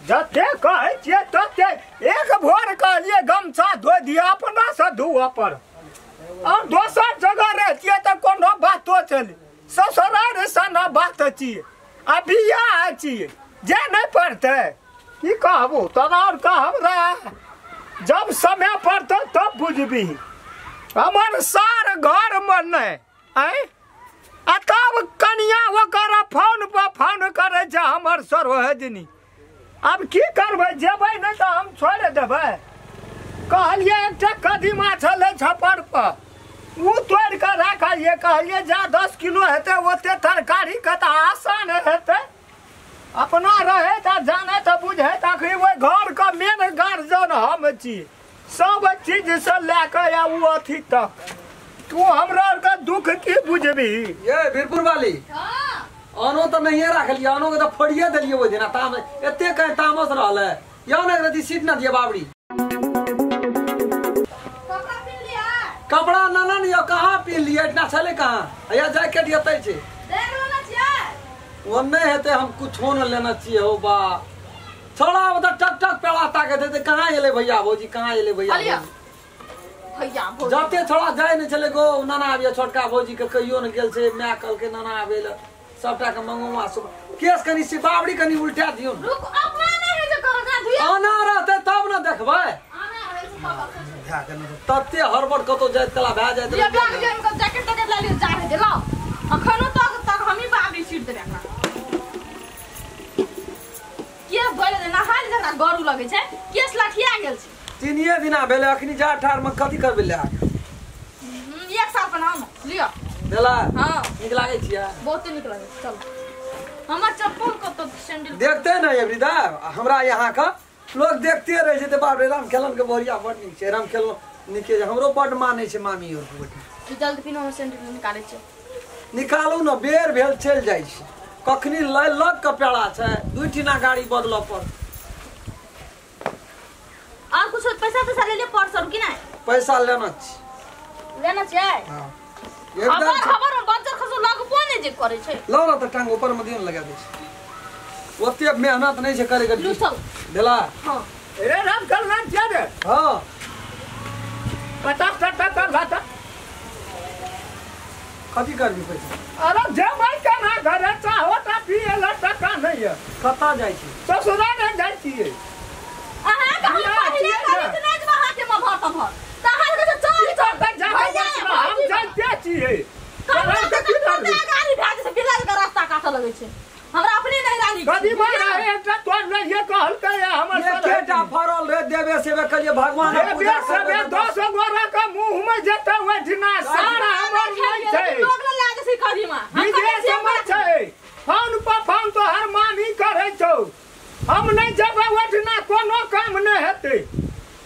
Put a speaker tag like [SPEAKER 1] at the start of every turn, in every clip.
[SPEAKER 1] जते कहै छियै तते एक भोर कहलियै गमछा धो दिअ अपना से धोअ पर और दोसर जगह रहतियै तऽ कोनो बातो चली ससुरार सन बात छियै आ बियाह छियै जे नहि पड़तै की कहबो तोरा और कहब रे जब समय पड़तौ तब बुझबी हमर सार घर मे नहि आँय आ तब कनिया ओकर फोन पर फोन करै छै हमर सरोजनी अब की करबै जेबै नहि तऽ हम छोड़ि देबै कहलियै एकटा कदीमा छलै छप्पर पर ओ तोड़ि कऽ राखलियै कहलियै जा 10 किलो हेतै ओते तरकारी के तऽ आसान हेतै अपना रहै तऽ जानै तऽ बुझै तऽ अखनी ओहि घरके मेन गार्जियन हम छी सब चीजसँ लए कऽ या ओ अथी तक तू हमरा आरके दुख की बुझबी
[SPEAKER 2] ये वीरपुर वाली आनो तऽ नहिए राखलियै आनो के तऽ फोड़िए देलियै ओहि दिना ताम एते कहीं तामस रहल है यौ ने रति सीट ना दिए बाबरी कपड़ा ना ना यौ कहाँ पीन लिए इतना छले कहाँ या जैकेट एतै छै
[SPEAKER 3] देख लेना छियै
[SPEAKER 2] ओ नहीं हेतै हम कुछो न लेना छियै हो बा छोड़ा ओ तऽ टक टक पेड़ा ताके देते कहाँ एलै भैया भौजी कहाँ एलै भैया
[SPEAKER 3] भैया भौजी
[SPEAKER 2] जते छोड़ा जाय नहीं छलै गो नाना आबिया छोटका भौजी के कहियो न गेल छै my कहलकै नाना आबै लए सबटा के मंगौआ सब केस कनी से बाबरी कनी उल्टा दियौ न
[SPEAKER 3] रुक अपना नहीं है जे करगा धुया
[SPEAKER 2] आना रहतै तब न देखबै
[SPEAKER 3] आना रहै छै तब
[SPEAKER 2] तते हड़बड़ कतौ जाइत कला भए जाइत
[SPEAKER 3] ये बैग जे हमको जैकेट तकेट ले लियो जा रहे दे लाओ अखनो तक तक हमही बाबरी सीट देबै एकरा केस धोले दे नहा ले जकरा गरू लगै छै केस लठिया गेल छै
[SPEAKER 2] तीनिये दिना भेलै अखनी जा ठार में कथी करबै ले
[SPEAKER 3] एक साल पर हम लियो
[SPEAKER 2] देला
[SPEAKER 3] हां
[SPEAKER 2] नीक लागै छियै
[SPEAKER 3] बहुत नीक लागै छै चल हमर चप्पल कत सैंडल
[SPEAKER 2] देखते न एवरीदा हमरा यहाँ का लोग देखते रहे छै त बाप रे राम खेलन के बढ़िया बड़ नीक छै राम खेलन नीके छै हमरो बड मानै छै मामी और बेटी
[SPEAKER 3] जल्दी पिनो हमर सैंडल निकालै छै
[SPEAKER 2] निकालू न बेर भेल चलि जाइ छै कखनी लग लग के पेड़ा छै दुई ठिना गाड़ी बदलऽ पर
[SPEAKER 3] और कुछ पैसा पैसा ले ले पर्स और की नहीं
[SPEAKER 2] पैसा लेना छै
[SPEAKER 3] लेना छै
[SPEAKER 2] हां
[SPEAKER 3] खबर खबर में बंजर खसो लगबो नहीं जे करे छै
[SPEAKER 2] लौ न त टांग ऊपर में दियौ न लगा दै छै ओते मेहनत नहीं छै करे के
[SPEAKER 3] लूसौ
[SPEAKER 2] देला
[SPEAKER 3] हां
[SPEAKER 1] रे राम कल्याण छियै रे
[SPEAKER 2] हां
[SPEAKER 1] 50 टका लाता
[SPEAKER 2] कथी करबी पैसा
[SPEAKER 1] अरे जेबै केना घरे चाहो ता पिए ला टका नहीं है
[SPEAKER 2] कतऽ जाइ छी
[SPEAKER 1] ससुरा नहि जाइ छियै
[SPEAKER 3] अहाँ के हम पहिले कहै छी नहि जे अहाँ के मभर तभर त अहाँ के चल चल
[SPEAKER 1] हम जाइते छियै
[SPEAKER 3] तोरा के गाड़ी भए जेतै बिलाल के रास्ता काटऽ लगै छै हमरा अपने नहीं रानी
[SPEAKER 1] कदीमा रहे एकटा तोड़ लइए कहलकै हमर
[SPEAKER 2] एकेटा फरल रे देबे सेबे करिए भगवान
[SPEAKER 1] पूजा करबे 10 गोरा के मुंह में जेतै ओहिठिना सारा हमर नहीं छै
[SPEAKER 3] लोग ले जे छै कदीमा
[SPEAKER 1] हम विदेश में छै फोन पर फोन तो हर मामी करै छौ हम नहीं जेबै ओहिठिना कोनो काम नहीं हेतै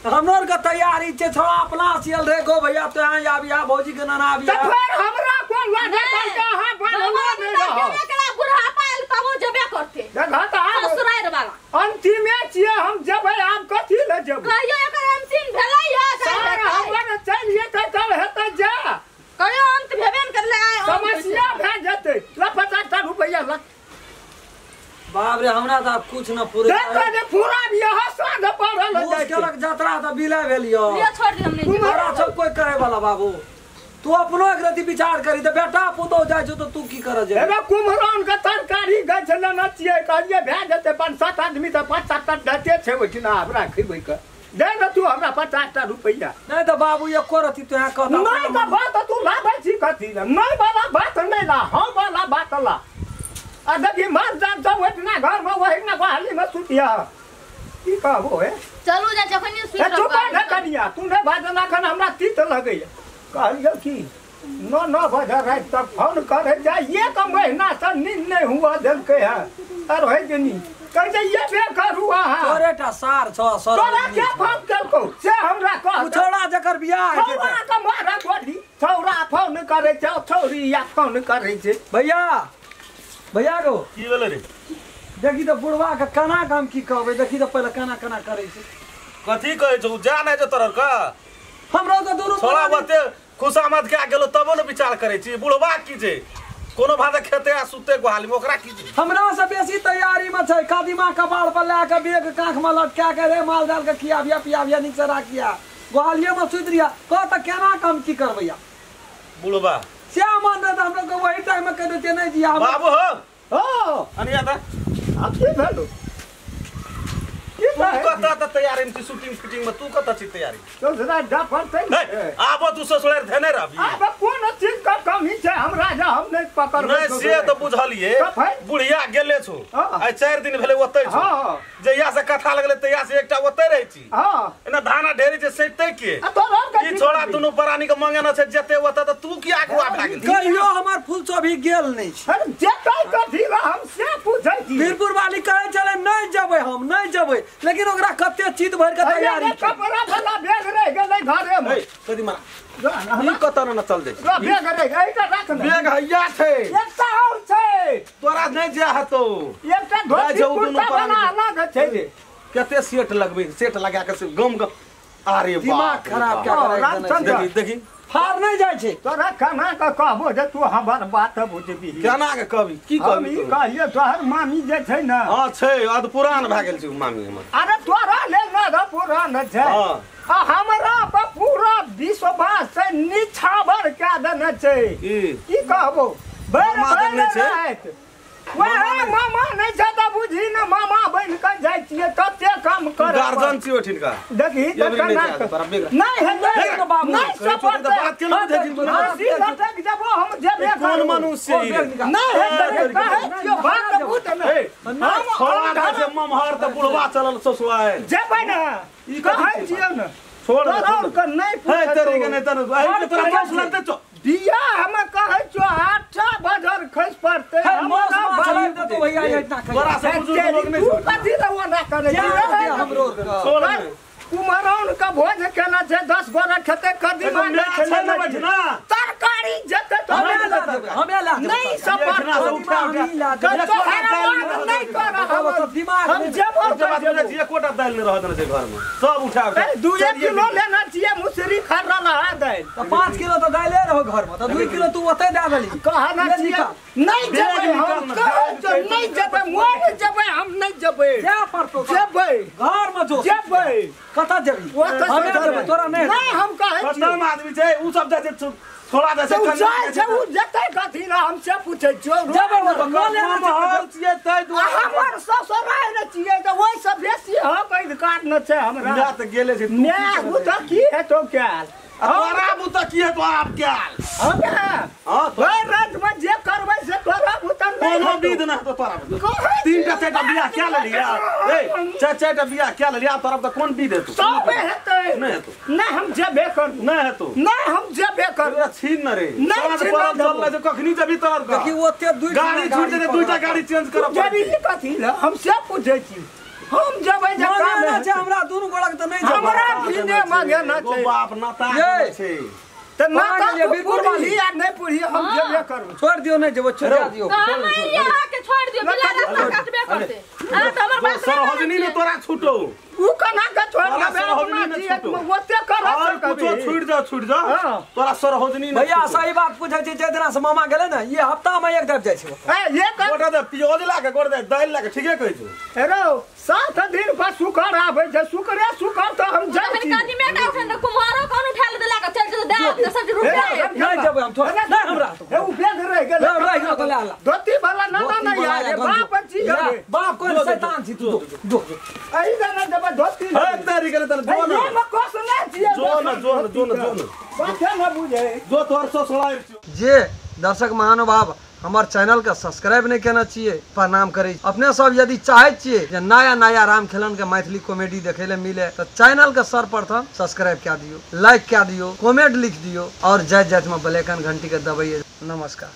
[SPEAKER 2] हमरो के तैयारी छै छोड़ा अपना सियल रे गो भैया तो यहाँ आबिया भौजी के नाना आबिया
[SPEAKER 1] त फेर हमरा कोन लागे कहलकै अहाँ बनलो नहीं रहो
[SPEAKER 3] एकरा बुढ़ापा आयल तबो जेबे करते
[SPEAKER 1] देखा त
[SPEAKER 3] ससुरार वाला
[SPEAKER 1] अंतिमे छियै हम जेबै आब कथी ले जेबै
[SPEAKER 3] कहियो एकर अंतिम भेलै या
[SPEAKER 1] सारा हमर चलि जेतै तब हेतै जा
[SPEAKER 3] कहियो अंत भेबे न करले आय
[SPEAKER 1] समस्या भए जेतै ल 50 टा रुपैया ल
[SPEAKER 2] बाप रे हमरा त आब कुछ न पूरे
[SPEAKER 1] देखो ने पूरा बियाह साध पड़ल
[SPEAKER 2] जाइ छै जतरा त बिला भेल यो
[SPEAKER 3] लियो छोड़ दे हम नहीं
[SPEAKER 2] हमरा सब कोई करे वाला बाबू तू अपनो एक रति विचार करी त बेटा पुतौ जाइ छौ त तू की कर जेबे
[SPEAKER 1] एबे कुम्हरौन के तरकारी गाछ लेना छियै कहलियै भए जेतै 5-7 आदमी त 5-7 टा दैते छै ओहिठिना हमरा खइबै के दे न तू हमरा 50 टा रुपैया
[SPEAKER 2] नहीं त बाबू एको रति तो यहाँ कहता
[SPEAKER 1] नहीं त बात तू लाबै छी कथी नहीं वाला बात नहीं ला हम वाला बात ला आ देखी मार जान सब ओहिठिना घर में ओहिठिना बहाली में सुतिया की कहबो हे
[SPEAKER 3] चलू जा जखनी सुति
[SPEAKER 1] रहब चुप रह कनिया तू नहीं बाजना खन हमरा तीत लगैया कहलियौ कि 9-9 बजे राति तक फोन करे जाय एक महीना से नींद नहीं हुआ देलकै है आर होइ जनी कहै छै ये बे करू अहाँ
[SPEAKER 2] तोरेटा सार छौ सर
[SPEAKER 1] तोरा के फोन केलकौ से हमरा कह
[SPEAKER 2] छौड़ा जकर बियाह हेतै
[SPEAKER 1] छौड़ा के मारा गोली छौड़ा फोन करै छै छौड़ी या फोन करै छै
[SPEAKER 2] भैया भैया गो
[SPEAKER 4] की भेलै रे
[SPEAKER 2] देखी त बुढ़वा के केना के हम की कहबै देखी त पहिले केना केना करै छै
[SPEAKER 4] कथी कहै छौ जा नहि जो तोहर का
[SPEAKER 2] हमरो के दुनू
[SPEAKER 4] छोड़ा ओते खुशामद के गेलो तबो ने विचार करै छी बुढ़वा की छै कोनो भादे खेते आ सुते गोहाली में ओकरा की
[SPEAKER 2] हमरा से बेसी तैयारी में छै। कदीमा कपार पर लए के बेग कांख में लटका के रे माल जाल के खियाबिया पियाबिया नीक से राखिया गोहालिये में सुति रिया कह त केना काम की करबैया
[SPEAKER 4] बुढ़बा
[SPEAKER 2] से मन रहे त हमरा के वही टाइम में कह देते नहीं जी
[SPEAKER 4] बाबू हो
[SPEAKER 1] हो
[SPEAKER 4] अनिया दा
[SPEAKER 1] अब की भेलो
[SPEAKER 4] तू कत त तैयारी में शूटिंग फिटिंग में तू कत छी तैयारी
[SPEAKER 1] ससुरा डफर छै
[SPEAKER 4] आब तू ससुरार धेने रहबी
[SPEAKER 1] आब कोन चीज के कमी छै हमरा जे हम नहीं पकड़बै
[SPEAKER 4] नहीं से त बुझलिए बुढ़िया गेले छौ आइ 4 दिन भेलै ओतै छौ जहिया से कथा लगले तहिया से एकटा ओतै रहै छी
[SPEAKER 1] हां
[SPEAKER 4] एना धाना ढेरी छै सैतै के ई छोड़ा दुनू प्राणी के मंगेना छै जेते ओतै त तू की आगुआ भए गेल
[SPEAKER 2] कहियो हमर फूल चोभी गेल नहीं छै
[SPEAKER 1] अरे जेतै कथी ला हम से पूछै छी
[SPEAKER 2] वीरपुर वाली कहै छलै नहीं जेबै हम नहीं जेबै लेकिन ओकरा कते चीत भर के तैयारी
[SPEAKER 1] कपड़ा वाला बैग रह गेलै घरे में
[SPEAKER 4] कदीमा ई कत न चल जाय
[SPEAKER 1] छै बैग रह गेलै एटा राख ने
[SPEAKER 4] बैग हैया छै
[SPEAKER 1] एकटा और छै
[SPEAKER 4] तोरा नहीं जा हतो
[SPEAKER 1] एकटा धोती कुर्ता वाला अलग छै जे
[SPEAKER 4] कते सेट लगबै सेट लगा के गम गम अरे
[SPEAKER 2] दिमाग खराब क्या करे
[SPEAKER 4] देखी देखी
[SPEAKER 2] फार नहीं जाय छै
[SPEAKER 1] तोरा केना के कहबो जे तू हमर बात बुझबी
[SPEAKER 4] केना के कहबी की कहबी
[SPEAKER 1] हम ई कहलिए तोहर मामी जे छै न
[SPEAKER 4] हां छै अध पुरान भए गेल छै मामी हमर
[SPEAKER 1] अरे तोरा लेल न अध पुरान छै
[SPEAKER 4] हां
[SPEAKER 1] आ हमरा पर पूरा विश्वास छै निछावर कए देने छै की कहबो भरि
[SPEAKER 4] मामा
[SPEAKER 1] भरि
[SPEAKER 4] छै
[SPEAKER 1] वएह मामा नहीं छै त बुझी न मामा बनि के जाइ छियै तते काम कर
[SPEAKER 4] गार्जियन छी ओठिनका
[SPEAKER 1] देखी त केना नहीं हेतै
[SPEAKER 2] बाबू
[SPEAKER 1] नहीं सपत
[SPEAKER 4] बात केना बुझै छी
[SPEAKER 1] फांसी लटक जबो हम जेबे
[SPEAKER 4] कोन मनुष्य
[SPEAKER 1] नहीं हेतै कहै छियो बात बुझ न
[SPEAKER 4] हम छोड़ा दे छै ममहर त बुढ़वा चलल ससुआए
[SPEAKER 1] जेबै न
[SPEAKER 4] ई
[SPEAKER 1] कहै छियो न
[SPEAKER 4] छोड़
[SPEAKER 1] तोरा के नहीं
[SPEAKER 4] है
[SPEAKER 1] पूछै
[SPEAKER 4] तेरी के नहीं तर तोरा मौस लगतै चो
[SPEAKER 1] बियाह हम कहै छियो 8 बजर खसि पड़तै
[SPEAKER 2] हमरा बाली दे तो भैया इतना
[SPEAKER 4] तोरा से बुजुर्ग लोग नहीं
[SPEAKER 1] तू कथी ला ओना करै छी
[SPEAKER 2] हमरो
[SPEAKER 4] छोड़
[SPEAKER 1] कुमरौन के भोज केना छै 10 गोरा खेतै कदीमा
[SPEAKER 4] नहीं छै न बैठना
[SPEAKER 1] तरकारी जेतै तो
[SPEAKER 2] हमे ला
[SPEAKER 1] नहीं सपत नहीं कर
[SPEAKER 2] दिमाग
[SPEAKER 1] हम जेबो
[SPEAKER 4] एकोटा दालि नहीं रहत छै घर में सब उठा उठा
[SPEAKER 1] 2 किलो लेना छियै मुसरी खर्रा रहा दालि
[SPEAKER 2] त 5 किलो त दाइले रहो घर में त 2 किलो तू ओतै दए देली
[SPEAKER 1] कहना छियै नहीं जेबै हम कहै छियौ नहीं जेबै मोर जेबै हम नहीं जेबै
[SPEAKER 2] जा पड़तो
[SPEAKER 1] जेबै
[SPEAKER 2] घर में जो
[SPEAKER 1] जेबै
[SPEAKER 2] कत जेबी हमे जेबै तोरा नहीं
[SPEAKER 1] नहीं हम कहै छियौ
[SPEAKER 4] खतम आदमी छै उ सब जाइ छै छोड़ा दे छै
[SPEAKER 1] जाइ छै उ जेतै कथी ला हम से पूछै छियौ
[SPEAKER 2] जेबै न त
[SPEAKER 4] ममहर छियै तै दुआरे
[SPEAKER 1] हमर ससुराल ने छियै त ओइ से बेसी हक अधिकार न छै हमरा
[SPEAKER 4] माय त गेले छै
[SPEAKER 1] ने उ त की हेतौ कैल
[SPEAKER 4] तोरा बुता की हेतौ आब कैल
[SPEAKER 1] हमे
[SPEAKER 4] हां
[SPEAKER 1] भरि रात में जे करबै से तोरा बुता नहीं
[SPEAKER 4] कोनो विध न हेतौ तोरा बुता 3 टा 4 टा बियाह क्या लेलिया ए 4 4 टा बियाह क्या लेलिया तोरा बुता कोन विध हेतौ
[SPEAKER 1] सब हेतै
[SPEAKER 4] नहीं हेतौ
[SPEAKER 1] नहीं हम जेबे करबो
[SPEAKER 4] नहीं हेतौ
[SPEAKER 1] नहीं हम जेबे करबो
[SPEAKER 4] तोरा छीन न रे
[SPEAKER 1] नहीं छीन
[SPEAKER 4] चल न कखनी जेबी तोरा
[SPEAKER 2] देखी ओते 2
[SPEAKER 4] गाड़ी छूट जेतै 2 टा गाड़ी चेंज करब
[SPEAKER 1] जेबी कथी ल हम से पूछै छी हम जेबै जे काम
[SPEAKER 2] ना छै हमरा दुनू गोड़ा के त नहीं जेबै
[SPEAKER 1] हमरा भी ने मांगे ना छै
[SPEAKER 4] बाप नाता छै
[SPEAKER 1] त नाता तू पूरी आ नहीं पूरी हम जेबे करबो
[SPEAKER 2] छोड़ दियो नहीं जेबै छोड़ दियो
[SPEAKER 3] नहीं यहाँ के छोड़ दियो बिला रास्ता काटबे करते हां त हमर बात
[SPEAKER 4] सरहोजनी ने तोरा छूटो
[SPEAKER 1] उ कना के छोड़ देबे अपना जी ओते कर
[SPEAKER 4] और कुछो छूट जा छूट जा तोरा सरहोजनी
[SPEAKER 2] भैया सही बात पूछै छी जे दिना से मामा गेलै ने ये हफ्ता में एक दब जाइ छै
[SPEAKER 1] ए एक
[SPEAKER 4] गोटा दे पियोज ला के गोड़ दे दालि ला के ठीके कहै छौ
[SPEAKER 1] हेरो 7 दिन पर सुकर आबै छै सुकरे सुकर त हम जाइ छी
[SPEAKER 3] कनी में का उठन कुम्हारो कोन उठा ले देला के चल चल दे सब रुपया
[SPEAKER 2] नहीं जेबै हम थोड़ा नहीं हमरा
[SPEAKER 1] ए उ बैग रह गेलै
[SPEAKER 2] रह गेल त ले ला
[SPEAKER 1] धोती वाला ना ना यार बाप छी
[SPEAKER 2] बाप कोन शैतान छी तू दो
[SPEAKER 1] एही ना जेबै धोती
[SPEAKER 4] है तारी करे त जो ना
[SPEAKER 1] ए म कस ना छियै
[SPEAKER 4] जो ना जो ना जो ना जो ना
[SPEAKER 1] बात ना बुझै
[SPEAKER 4] जो तोर ससुराल
[SPEAKER 2] जे दर्शक महानुभाव हमार चैनल के सब्सक्राइब नहीं केने छियै प्रणाम करै अपने सब यदि चाहै छियै जे नया नया राम खेलन के मैथिली कॉमेडी देखे ले मिले तो चैनल के सर्वप्रथम सब्सक्राइब कए दियौ, लाइक कए दियौ, कमेंट लिख दियौ और जाइत जाइत में बेल आइकन घंटी के दबैयै। नमस्कार।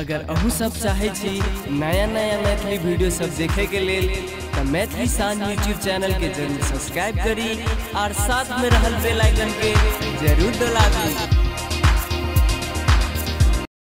[SPEAKER 5] अगर अहूँ सब चाहे छी नया नया मैथिली वीडियो सब देखे के लेल तो मैथिली शान यूट्यूब चैनल के जरूर सब्सक्राइब करी और साथ में रहल बेल आइकन के जरूर दबा दी।